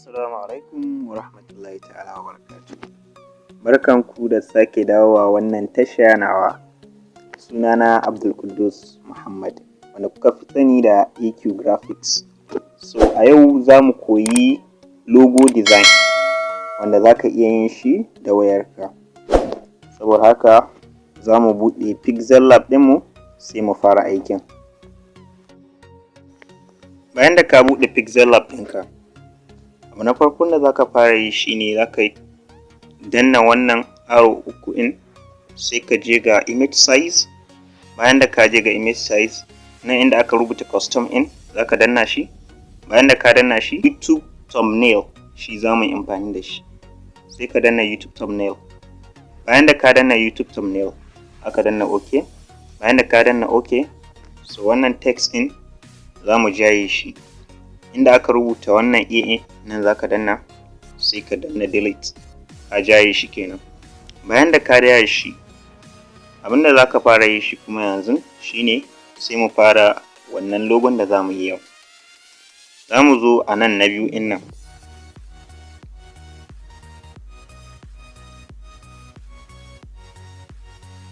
Assalamu alaikum wa rahmatullahi ta'ala wa barakatuh. Barkanku da sake dawowa wannan tasha nawa. Sunana Abdulquddus Muhammad, wanda kuka fi sani da AQ Graphics. So a yau za mu koyi logo design wanda za ka iya yin shi da wayarka. Saboda haka za mu buɗe Pixel Lab ɗinmu, sai mu fara aikin. Bayan da ka buɗe Pixel Lab ɗinka, abu na farkon da za ka fara yi shine za ka danna wannan arrow uku ɗin, sai ka je ga image size. Bayan da ka je ga image size, nan inda aka rubuta custom in, za ka danna shi. Bayan da ka danna shi, YouTube thumbnail shi za mu yi amfani da shi, sai ka danna YouTube thumbnail. Bayan da ka danna YouTube thumbnail, aka danna OK. Bayan da ka danna OK, so wannan text ɗin za mu jaye shi. Inda aka rubuta wannan AA nan, za ka danna, sai ka danna delete, ka jaye shi kenan. Bayan da ka jaye shi, abinda za ka fara yi shi kuma yanzu shine sai mu fara wannan logon da za mu yi yau. Za mu zo a nan na biyu ɗin nan,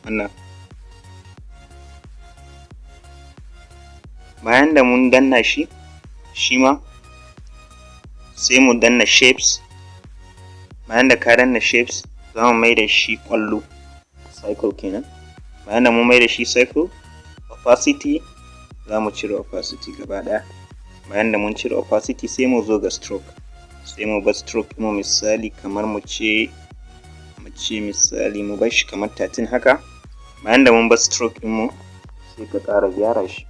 wannan. Bayan da mun danna shi, shi ma sai mu danna shapes. Bayan da ka danna shapes, za mu mai da shi ƙwallo, circle kenan. Bayan da mun mai da shi circle, opacity, za mu cire opacity gaba ɗaya. Bayan da mun cire opacity, sai mu zo ga stroke, sai mu bar stroke mu misali kamar mu ce misali mu bar shi kamar 13 haka. Bayan da mun bar stroke ɗinmu, sai ka ƙara gyara shi,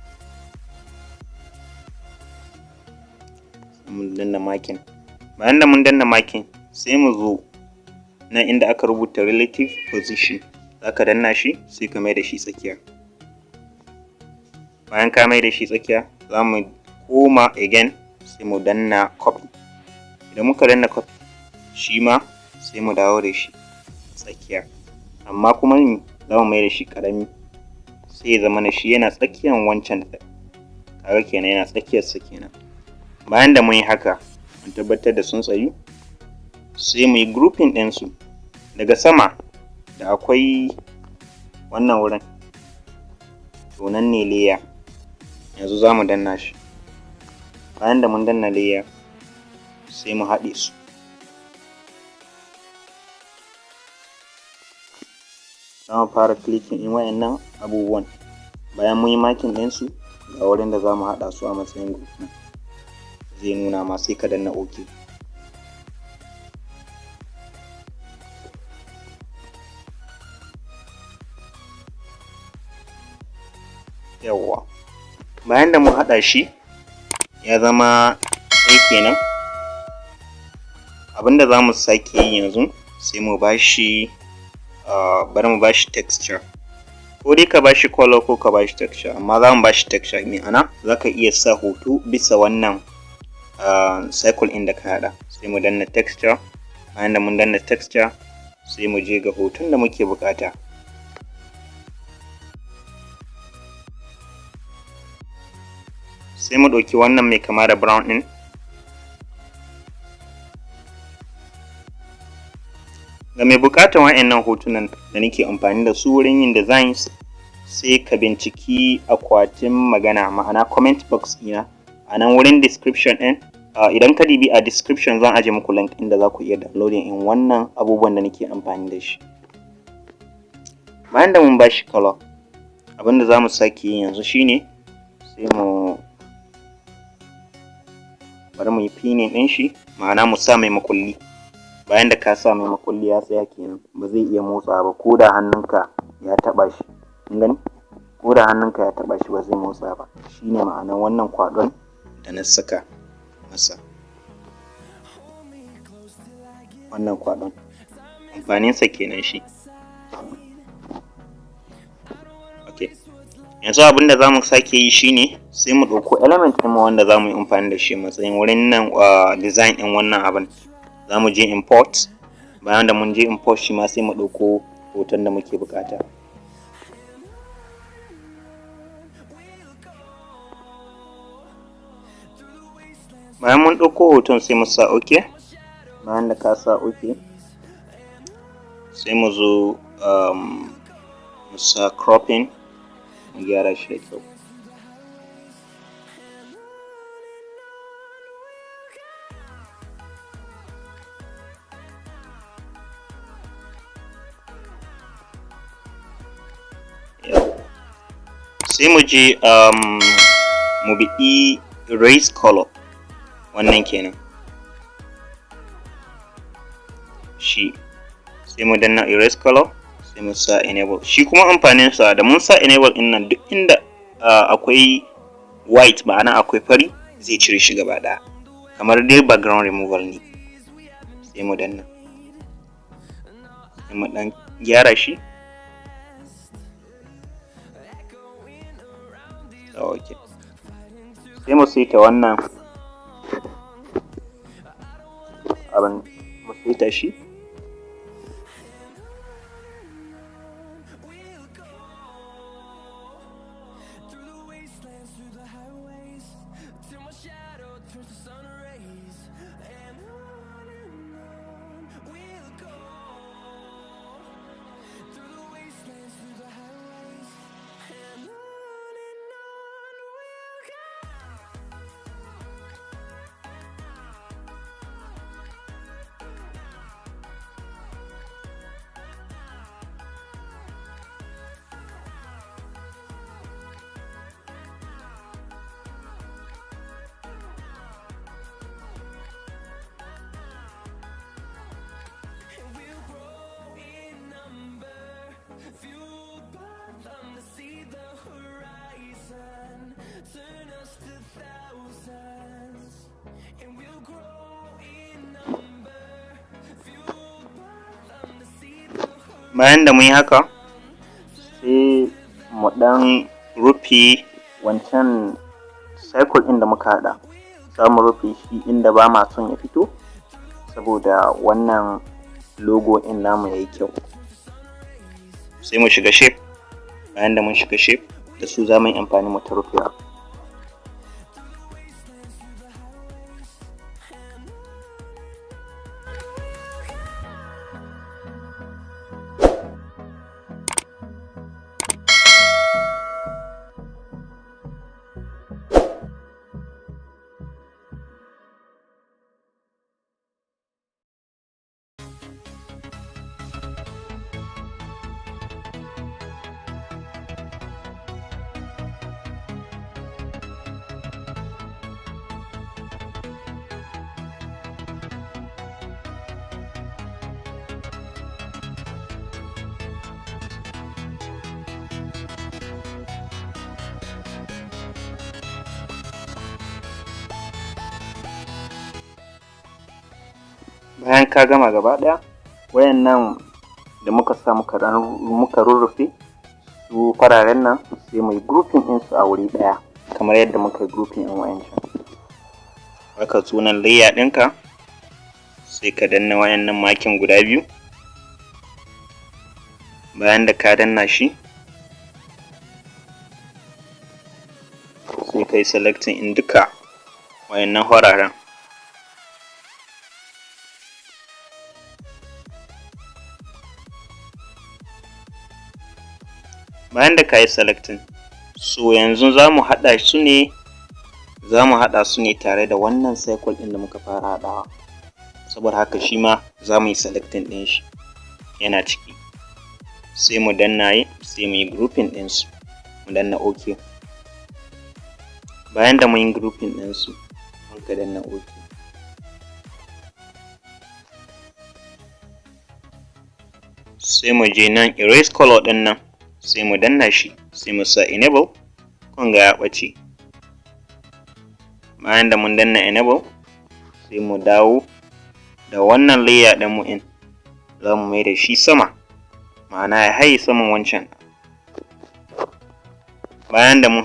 mun danna marking. Bayan da mun danna marking, sai mu zo nan inda aka rubuta relative position, za ka danna shi, sai ka mai da shi tsakiya. Bayan ka mai da shi tsakiya, za mu koma again, sai mu danna copy. Idan muka danna copy, shi ma sai mu dawo da shi tsakiya, amma kuma za mu mai da shi ƙarami, sai ya zama na shi yana tsakiyan wancan. Kaga kenan yana tsakiyarsa kenan. Bayan da mun yi haka, mun tabbatar da sun tsayu, sai mu yi grouping ɗinsu. Daga sama da akwai wannan wurin, to nan ne layer. Yanzu za mu danna shi. Bayan da mun danna layer, sai mu haɗe su. Za mu fara clicking ɗin wayannan abubuwan. Bayan mun yi marking ɗinsu, ga wurin da za mu haɗa su a matsayin group nan zai nuna ma, sai ka danna OK. Yawwa, bayan da mun haɗa shi ya zama ɗaya kenan. Abinda za mu sake yi yanzu, sai mu bashi bari mu bashi texture. Ko dai ka bashi color ko ka bashi texture, amma za mu bashi texture. Ma'ana za ka iya sa hoto bisa wannan circle ɗin da ka haɗa. Sai mu danna texture. Bayan da mun danna texture, sai mu je ga hoton da muke buƙata. Sai mu ɗauki wannan mai kama da brown ɗin. Ga mai buƙatar wa'innan hotunan da nake amfani da su wurin yin designs, sai ka binciki akwatin magana, ma'ana comment box ɗina. A nan wurin description ɗin, idan ka dibi a description, zan aje muku link inda za ku iya downloading in wannan abubuwan da nake amfani da shi. Bayan da mun bashi color, abinda za mu sake yi yanzu shine sai mu bari mu yi pinning ɗin shi, ma'ana mu sa mai makulli. Bayan da ka sa mai makulli, ya tsaya kenan, ba zai iya motsawa ba ko da hannunka ya taɓa shi. Kun gani, ko da hannunka ya taɓa shi, ba zai motsa ba. Shine ma'anar wannan kwaɗon da na saka masa. Wannan kwaɗon amfaninsa kenan shi. Okay, yanzu abin da za mu sake yi shine sai mu ɗauko element ɗinmu wanda za mu yi amfani da shi matsayin wurin nan design ɗin wannan abin. Za mu je import. Bayan da mun je import, shi ma sai mu ɗauko hoton da muke buƙata. Bayan mun ɗauko hoton, sai mu sa OK. Bayan da ka sa OK, sai mu zo mu sa cropping, mu gyara shi da kyau. Sai mu je mu biɗi erase color, wannan kenan shi. Sai mu danna erase color, sai mu sa enable. Shi kuma amfanin sa, da mun sa enable ɗin nan, duk inda akwai white, ma'ana akwai fari, zai cire shi gaba ɗaya, kamar dai background removal ne. Sai mu danna, sai mu ɗan gyara shi. Ok, sai mu saita wannan abin, mu saita shi. Till my shadow turns to sun rays. And on we'll go, through the wastelands, through the highways, and on we'll go. And we'll grow in number, fueled by them to see the horizon, turn us to thousands. And we'll grow in number, fueled by them to see the Bayan da mun yi haka, sai mu ɗan rufe wancan circle ɗin da muka haɗa. Za mu rufe shi inda ba ma son ya fito, saboda wannan logo ɗin namu ya yi kyau. Sai mu shiga shape. Bayan da mun shiga shape, da su za mu yi amfani mu ta rufewa. Bayan ka gama gaba ɗaya, wayannan da muka sa muka rurrufe su fararen nan, sai mu yi grouping ɗinsu a wuri ɗaya, kamar yadda muka yi grouping ɗin wayancan. Haka sunan layer ɗinka, sai ka danna wayannan makin guda biyu. Bayan da ka danna shi, sai ka yi selecting in duka wayannan fararen. Bayan da ka yi selecting, so yanzu za mu haɗa su ne tare da wannan circle ɗin da muka fara haɗawa. Saboda haka shi ma za mu yi selecting ɗin shi, yana ciki. Sai mu danna yi, sai mu yi grouping ɗinsu, mu danna OK. Bayan da mun yi grouping ɗinsu, muka danna OK, sai mu je nan erase color ɗin nan, sai mu danna shi, sai mu sa enable. Kun ga ya ɓace. Bayan da mun danna enable, sai mu dawo da wannan layer ɗin mu in za mu mai da shi sama, ma'ana ya haye saman wancan. Bayan da mun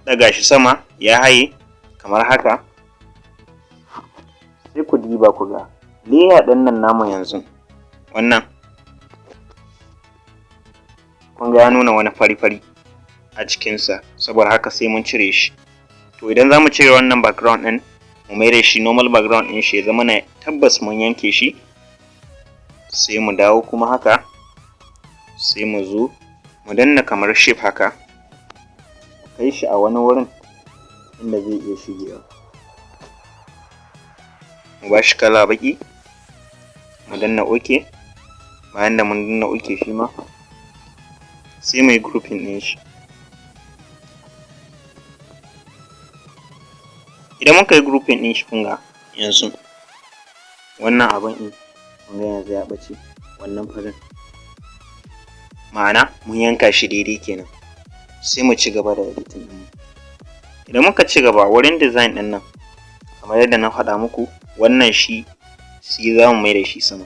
ɗaga shi sama, ya haye kamar haka, sai ku diba ku ga layer ɗin nan namu yanzu. Wannan kun ga ya nuna wani fari-fari a cikinsa, saboda haka sai mun cire shi. To, idan za mu cire wannan background ɗin, Mu mai da shi normal background ɗin shi, ya zama na tabbas mun yanke shi. Sai mu dawo kuma haka, sai mu zo mu danna kamar shape haka, kai shi a wani wurin inda zai iya shigewa. Mu ba shi kala baƙi, mu danna OK. Bayan da mun danna OK, shi ma sai mu yi grouping ɗin shi. Idan muka yi grouping ɗin shi, kun ga yanzu wannan abun ɗin, kun ga yanzu ya ɓace, wannan farin, ma'ana mun yanka shi daidai kenan. Sai mu ci gaba da editing ɗin. Idan muka ci gaba wurin design ɗin nan, kamar yadda na faɗa muku, wannan shi za mu mai da shi sama.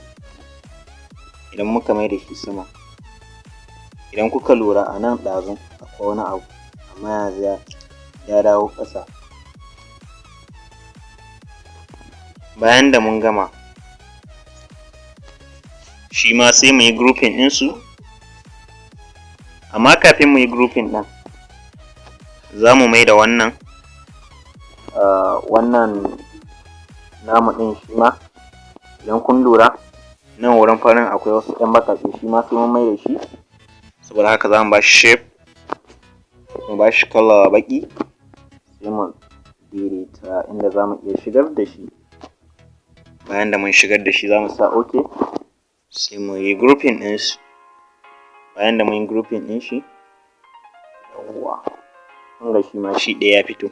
Idan muka mai da shi sama, idan kuka lura, a nan ɗazun akwai wani abu, amma yanzu ya dawo ƙasa. Bayan da mun gama, shi ma sai mu yi grouping ɗinsu. Amma kafin mu yi grouping ɗin, za mu mai da wannan namu ɗin. Shi ma idan kun lura, nan wurin farin akwai wasu ƴan baƙaƙe, shi ma sai mun mai da shi. Saboda haka za mu ba shi shape, mu ba shi color baƙi, sai mu daidaita inda za mu iya shigar da shi. Bayan da mun shigar da shi, za mu sa OK, sai mu yi grouping ɗin shi. Bayan da mun yi grouping ɗin shi, yawwa, kun ga shi ma shi ɗaya ya fito.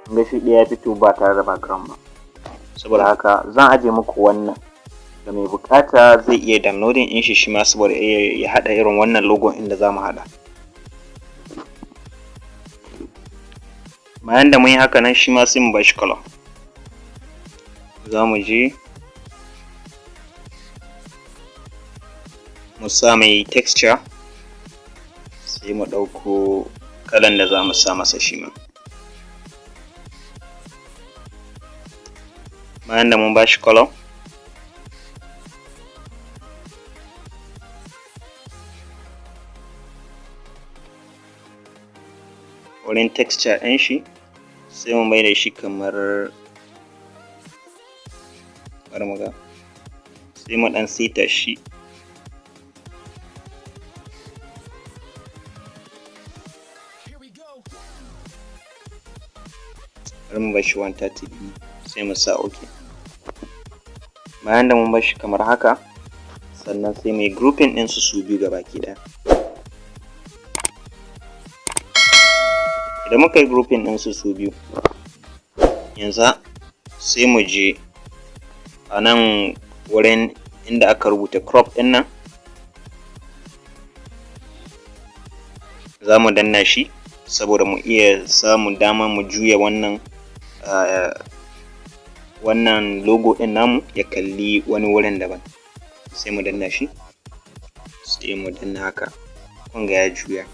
Kun ga shi ɗaya ya fito ba tare da background ba. Saboda haka zan aje muku wannan, da mai buƙata zai iya downloading ɗin shi, shi ma saboda ya haɗa irin wannan logo inda za mu haɗa. Bayan da mun yi haka nan, shi ma sai mu ba shi color. Za mu je mu sa mai texture, sai mu ɗauko kalan da za mu sa masa shi ma. Bayan da mun ba shi color, wurin texture ɗin shi, sai mu mai da shi kamar, bari mu ga, sai mu ɗan saita shi. Here we go. Bari mu bar shi 130, sai mu sa OK. Bayan da mun bar shi kamar haka, sannan sai mu yi grouping ɗinsu su biyu gabaki ɗaya. Idan muka yi grouping ɗinsu su biyu, yanzu sai mu je a nan wurin inda aka rubuta crop ɗin nan, za mu danna shi saboda mu iya samun damar mu juya wannan logo ɗin namu ya kalli wani wurin daban. Sai mu danna shi, sai mu danna haka, kun ga ya juya.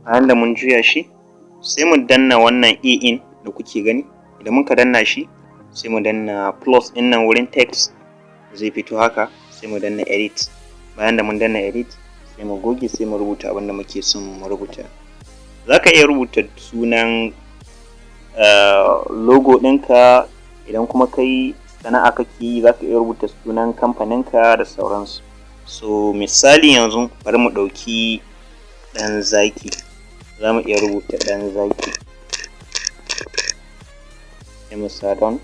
Bayan da mun juya shi, sai mu danna wannan a in da kuke gani. Idan muka danna shi, sai mu danna plus ɗin nan wurin text, zai fito haka, sai mu danna edit. Bayan da mun danna edit, sai mu goge, sai mu rubuta abin da muke son mu rubuta. Za ka iya rubuta sunan logo ɗinka. Idan kuma kai sana'a kake yi, za ka iya rubuta sunan kamfaninka da sauransu. So misali yanzu bari mu ɗauki ɗan zaki, za mu iya rubuta ɗan zaki, sai mu sa don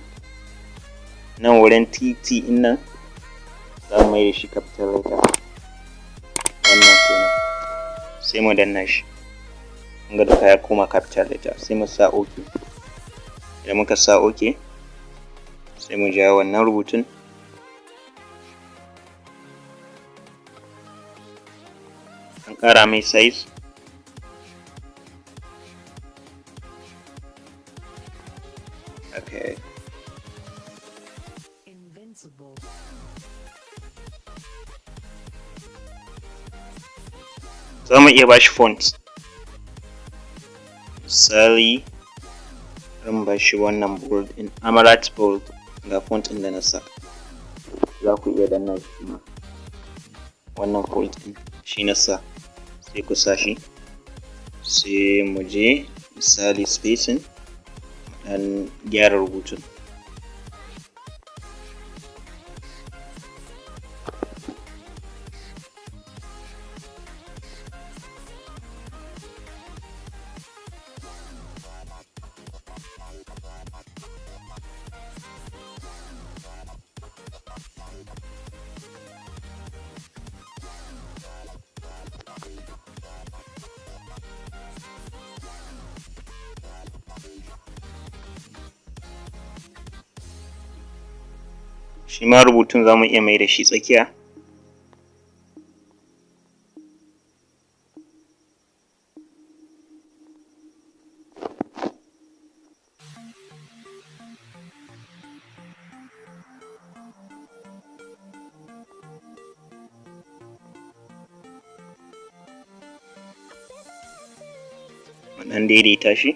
nan wurin tt ɗin nan, za mu mai da shi capital letter. Wannan kenan. Sai mu danna shi, kun ga duka ya koma capital letter. Sai mu sa OK. Idan muka sa OK, sai mu jawo wannan rubutun. An ƙara mai size. Okay. Invincible. Za mu iya bashi font, misali bari mu bashi wannan bold ɗin, Amarat bold. Ga font ɗin da na sa, za ku iya danna shi ma. Wannan font ɗin shi na sa, sai ku sa shi. Sai mu je misali spacing, mu ɗan gyara rubutun. Shi ma rubutun za mu iya mai da shi tsakiya. Mu ɗan daidaita shi.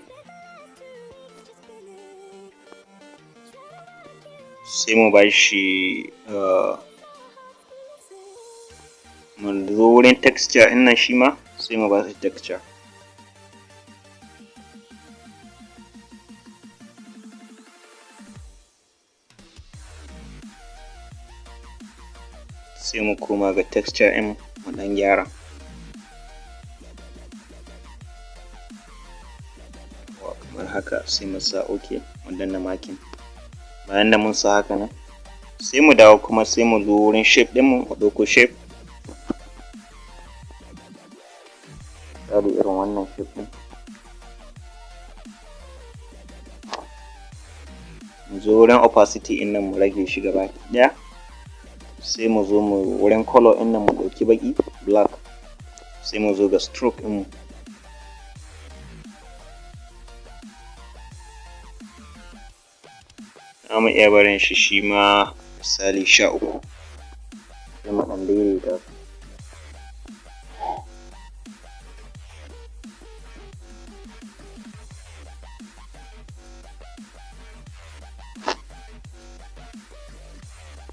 Sai mu ba shi, mu zo wurin texture ɗin nan, shi ma sai mu ba shi texture. Sai mu koma ga texture ɗin, mu ɗan gyara kamar haka, sai mu sa OK, mu danna marking. Bayan da mun sa haka nan, sai mu dawo kuma, sai mu zo wurin shape ɗinmu, mu ɗauko shape, misali irin wannan shape ɗin. Mu zo wurin opacity ɗin nan, mu rage shi gaba ɗaya. Sai mu zo mu wurin color ɗin nan, mu ɗauki baƙi, black. Sai mu zo ga stroke ɗinmu, za mu iya barin shi shi ma misali 13, sai mu ɗan daidaita su.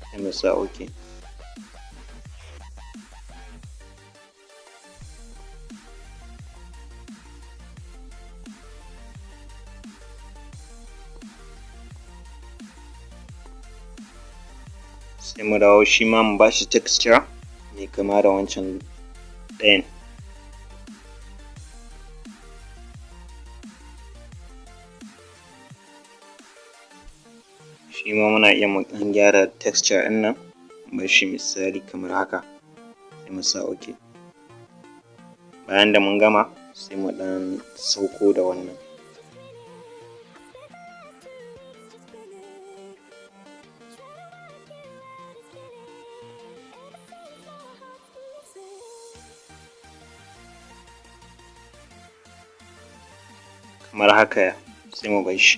Sai mu sa OK. Sai mu dawo, shi ma mu ba shi texture mai kama da wancan ɗayan. Shi ma muna iya mu ɗan gyara texture ɗin nan, mu bar shi misali kamar haka, sai mu sa OK. Bayan da mun gama, sai mu ɗan sauko da wannan. Kamar haka, sai mu bar shi.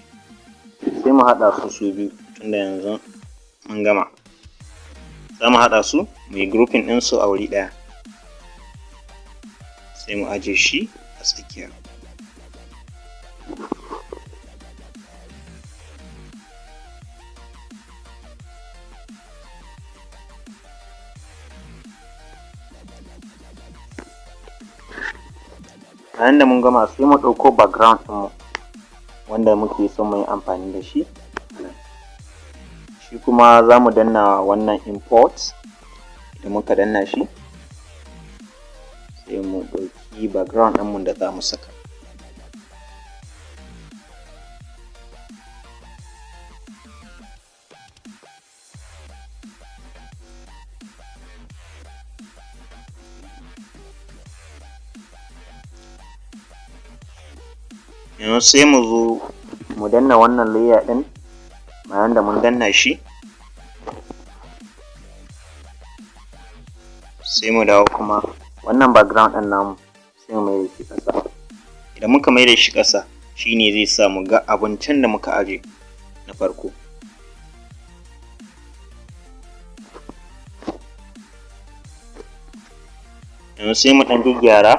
Sai mu haɗa su su biyu, tunda yanzu mun gama. Za mu haɗa su, mu yi grouping ɗinsu a wuri ɗaya, sai mu aje shi a tsakiya. Bayan da mun gama, sai mu ɗauko background ɗinmu wanda muke son mu yi amfani da shi. Shi kuma za mu danna wannan import. Idan muka danna shi, sai mu ɗauki background ɗinmu da za mu saka. Yanzu sai mu zo mu danna wannan layer ɗin. Bayan da mun danna shi, sai mu dawo kuma wannan background ɗin namu, sai mu mai da shi ƙasa. Idan muka mai da shi ƙasa, shine zai sa mu ga abun can da muka aje na farko. Yanzu sai mu ɗan gyaggyara.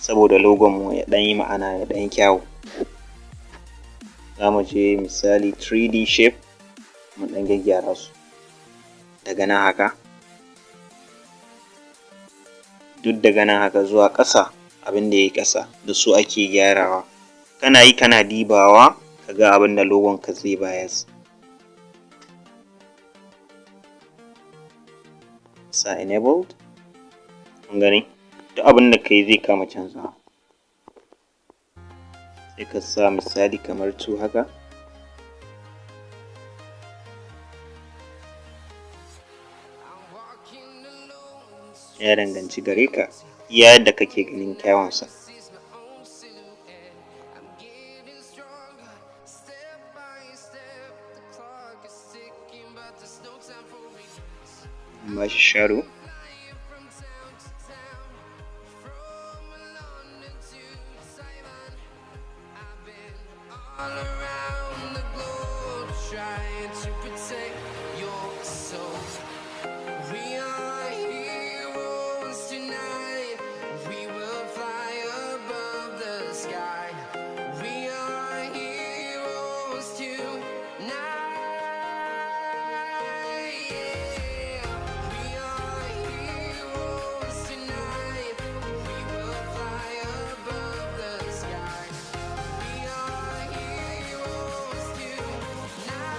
Saboda logon mu ya ɗan yi ma'ana, ya ɗan yi kyawu. Za mu je misali 3D shape, mu ɗan gyaggyara su. Daga nan haka, duk daga nan haka zuwa ƙasa, abin da ya yi ƙasa da su ake gyarawa. Kana yi kana dibawa ka ga abin da logon ka zai bayar. Sa enabled, kun gani, duk abin da ka yi zai kama canzawa. Sai ka sa misali kamar 2 haka. Ya danganci gare ka, iya yadda kake ganin kyawunsa. Ba shi shadow. All around the globe, trying to protect your soul. We are heroes tonight. We will fly above the sky. We are heroes tonight. Yeah. We are heroes tonight. We will fly above the sky. We are heroes tonight. Yeah.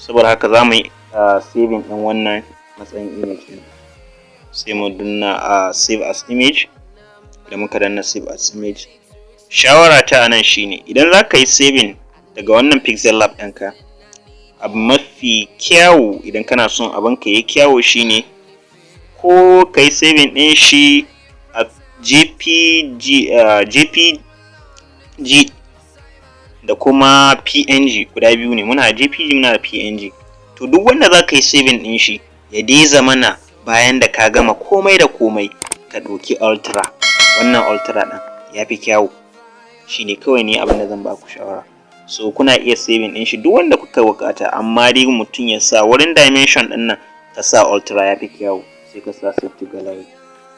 Saboda haka za mu yi saving ɗin wannan matsayin image ɗin. Sai mu danna save as image. Da muka danna save as image, shawara ta anan shine, idan za ka yi saving daga wannan Pixel Lab ɗinka, abu mafi kyawu idan kana son abin ka yi kyawu shine ko ka yi saving ɗin shi a JPG, JPG da kuma PNG. Guda biyu ne muna, JPG, muna da PNG. To, duk wanda za ka yi saving ɗin shi, ya dai zamana bayan da ka gama komai da komai, ka ɗauki ultra. Wannan ultra ɗin ya fi kyawu. Shine kawai ne abin da zan ba ku shawara. So kuna iya saving ɗin shi duk wanda kuka buƙata, amma dai mutum ya sa wurin dimension ɗin nan, ka sa ultra, ya fi kyawu. Sai ka sa save to gallery.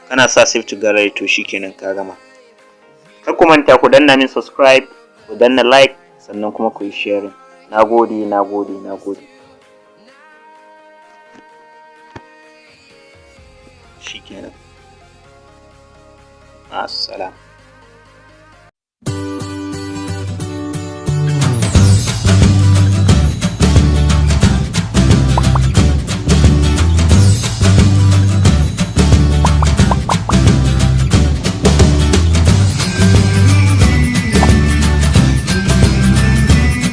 Kana sa save to gallery, to shikenan, ka gama. Kar ku manta ku danna min subscribe, ku danna like, sannan kuma ku yi sharing. Na gode, na gode, na gode. Shikenan, assalam.